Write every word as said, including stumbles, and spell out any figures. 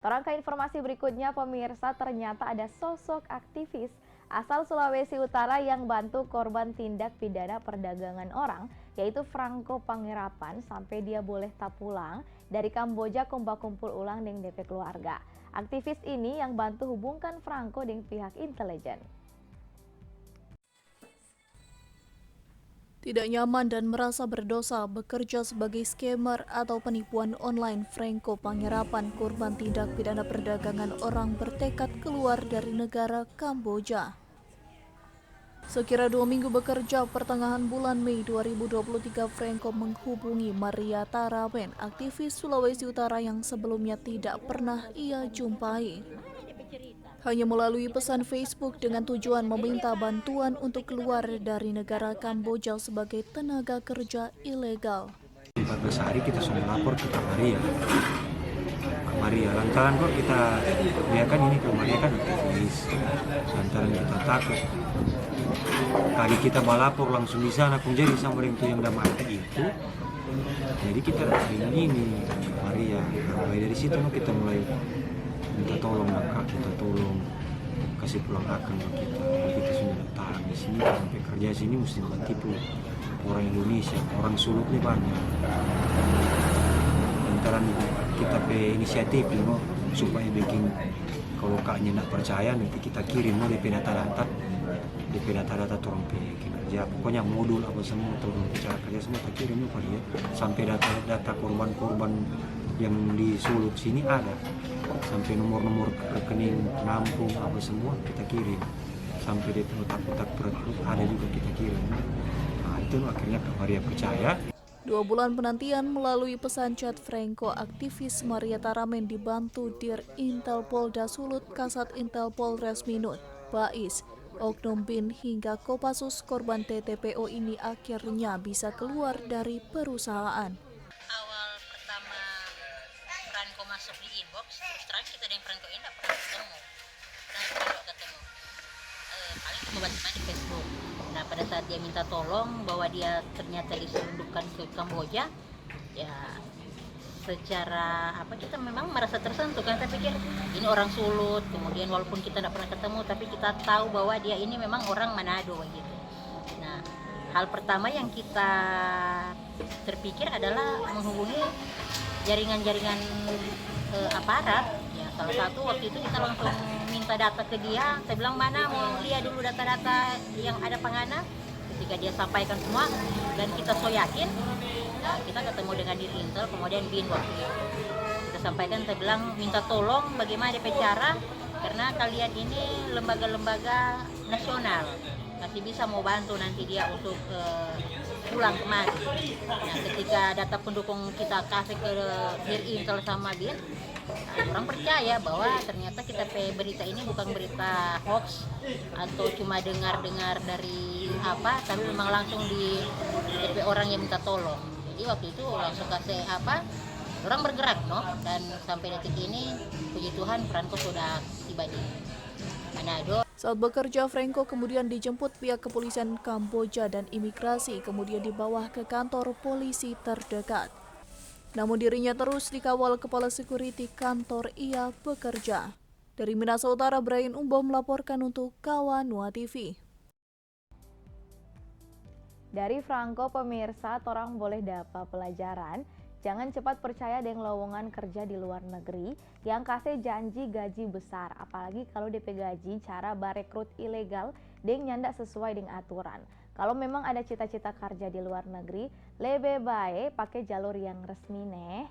Torang ke informasi berikutnya, pemirsa, ternyata ada sosok aktivis asal Sulawesi Utara yang bantu korban tindak pidana perdagangan orang, yaitu Franco Pangerapan, sampe dia boleh tapulang dari Kamboja kong bakumpul ulang deng de pe keluarga. Aktivis ini yang bantu hubungkan Franco deng pihak intelijen. Tidak nyaman dan merasa berdosa bekerja sebagai scammer atau penipuan online, Franco Pangerapan, korban tindak pidana perdagangan orang, bertekad keluar dari negara Kamboja. Sekira dua minggu bekerja, pertengahan bulan Mei dua ribu dua puluh tiga, Franco menghubungi Maria Tarawen, aktivis Sulawesi Utara yang sebelumnya tidak pernah ia jumpai. Hanya melalui pesan Facebook dengan tujuan meminta bantuan untuk keluar dari negara Kamboja sebagai tenaga kerja ilegal. Empat belas hari kita sudah lapor ke Kak Maria. Kak Maria, lantaran kok kita biarkan ini, Kak Maria kan aktivis. Lantaran kita takut. Kali kita balapor langsung di sana, kong jadi sama deng tu yang da mati itu. Jadi kita bilang ini, Maria, mulai dari situ no kita mulai minta tolong, Kak, kita tolong kasih pulang akang pa kita. Jadi kita sudah tahan di sini, sampe kerja sini musti batipu orang Indonesia, orang Sulut ni banyak. Lantaran kita pe inisiatif, you know, supaya bikin, kalau Kaknya ndak percaya, nanti kita kirim no de pe data-data, de pe data-data torang pe kinerja. Pokoknya modul apa semua, torang pe cara kerja semua, kita kirim no pa dia. Sampe data-data korban-korban yang di Sulut sini ada. Sampe nomor-nomor rekening penampung apa semua kita kirim. Sampe de pe otak-otak perut ada juga kita kirim. Nah, itu akhirnya Kak Maria percaya. Dua bulan penantian, melalui pesan chat Franco, aktivis Maria Taramen dibantu Dir Intel Polda Sulut, Kasat Intel Polres Minut, Bais, Oknum bin hingga Kopassus, korban T T P O ini akhirnya bisa keluar dari perusahaan. Awal pertama Franco masuk di inbox, terus terang kita deng Franco ini nda pernah ketemu. Pernah ketemu, nda ketemu. Eh, paling cuma baca di Facebook. Nah, pada saat dia minta tolong bahwa dia ternyata diselundupkan ke Kamboja, ya, secara apa, kita memang merasa tersentuh kan, saya pikir ini orang Sulut, kemudian walaupun kita nda pernah ketemu, tapi kita tahu bahwa dia ini memang orang Manado gitu. Nah, hal pertama yang kita terpikir adalah menghubungi jaringan-jaringan, eh, aparat. Ya, salah satu waktu itu kita langsung minta data ke dia, saya bilang, "Mana, mau lia dulu data-data yang ada pa ngana." Ketika dia sampaikan semua dan kita so yakin, nah, kita ketemu dengan Dir Intel, kemudian bin waktu itu. Kita sampaikan, saya bilang, "Minta tolong bagaimana de pe cara, karena kalian ini lembaga-lembaga nasional, masih bisa mau bantu nanti dia untuk, eh, pulang kemari." Nah, ketika data pendukung kita kasih ke Dir Intel sama bin, nah, orang percaya bahwa ternyata kita pe berita ini bukan berita hoax atau cuma dengar-dengar dari apa, tapi memang langsung di de pe orang yang minta tolong. Jadi waktu itu langsung kasih apa, orang bergerak, no, dan sampai detik ini, puji Tuhan, Franco sudah tiba di Manado. Saat bekerja, Franco kemudian dijemput pihak kepolisian Kamboja dan imigrasi, kemudian dibawa ke kantor polisi terdekat. Namun dirinya terus dikawal kepala security kantor ia bekerja. Dari Minahasa Utara, Brian Umbo melaporkan untuk Kawa Nua T V. Dari Franco, pemirsa, torang boleh dapa pelajaran, jangan cepat percaya deng lowongan kerja di luar negeri yang kase janji gaji besar, apalagi kalu de pe gaji cara barekrut ilegal deng nyanda sesuai deng aturan. Kalu memang ada cita-cita karja di luar negeri, lebe bae pake jalur yang resmi, neh.